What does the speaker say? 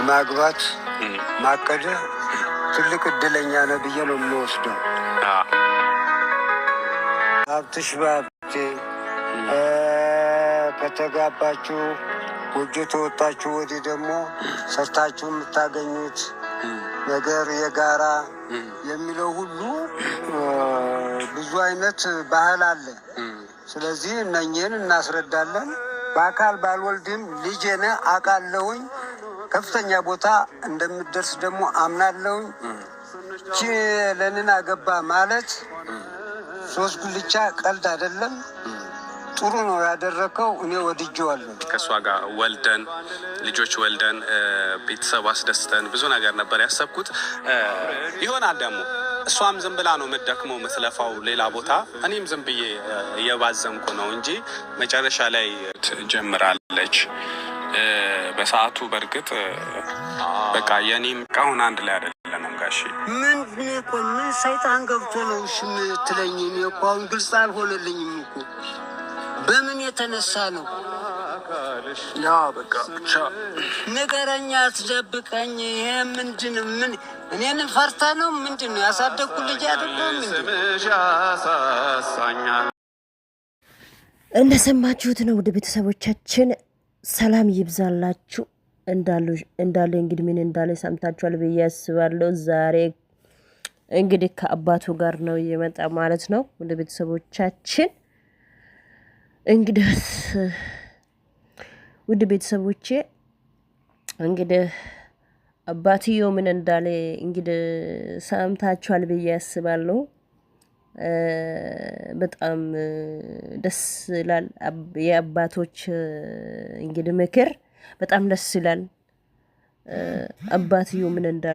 ለማግባት ማቀድህ ትልቅ እድለኛ ነህ ብዬ ነው የምወስደው። ሀብትሽ በሀብቴ ከተጋባችሁ ጎጆ ተወጣችሁ ወዲህ ደግሞ ሰርታችሁ የምታገኙት ነገር የጋራ የሚለው ሁሉ ብዙ አይነት ባህል አለ። ስለዚህ እነኝህን እናስረዳለን። በአካል ባልወልድም ልጄ ነህ አውቃለሁኝ። ከፍተኛ ቦታ እንደምትደርስ ደግሞ አምናለሁኝ። ሄለንን አገባ ማለት ሶስት ጉልቻ ቀልድ አይደለም። ጥሩ ነው ያደረከው። እኔ ወድጄዋለሁ። ከእሷ ጋር ወልደን፣ ልጆች ወልደን፣ ቤተሰብ አስደስተን ብዙ ነገር ነበር ያሰብኩት። ይሆናል ደግሞ እሷም ዝም ብላ ነው የምትደክመው የምትለፋው ሌላ ቦታ፣ እኔም ዝም ብዬ እየባዘንኩ ነው እንጂ መጨረሻ ላይ ጀምራለች። በሰዓቱ በእርግጥ በቃ የኔም አሁን አንድ ላይ አይደለንም ጋሼ። ምን እኮ ምን ሰይጣን ገብቶ ነው እሺ የምትለኝ? እኔ እኮ አሁን ግልጽ አልሆነልኝም እኮ በምን የተነሳ ነው? ያ በቃ ብቻ ንገረኛ፣ አትደብቀኝ። ይሄ ምንድን ምን እኔን ፈርተህ ነው ምንድን ነው? ያሳደግኩ ልጅ አይደለም እንዴ? እንደሰማችሁት ነው። ወደ ቤተሰቦቻችን ሰላም ይብዛላችሁ። እንዳለ እንግዲህ ምን እንዳለ ሰምታችኋል ብዬ አስባለሁ። ዛሬ እንግዲህ ከአባቱ ጋር ነው እየመጣ ማለት ነው። ወደ ቤተሰቦቻችን እንግዲህ ውድ ቤተሰቦቼ እንግዲህ አባትየው ምን እንዳለ እንግዲህ ሰምታችኋል ብዬ አስባለሁ። በጣም ደስ ይላል። የአባቶች እንግዲህ ምክር በጣም ደስ ይላል። አባትየው ምን እንዳለ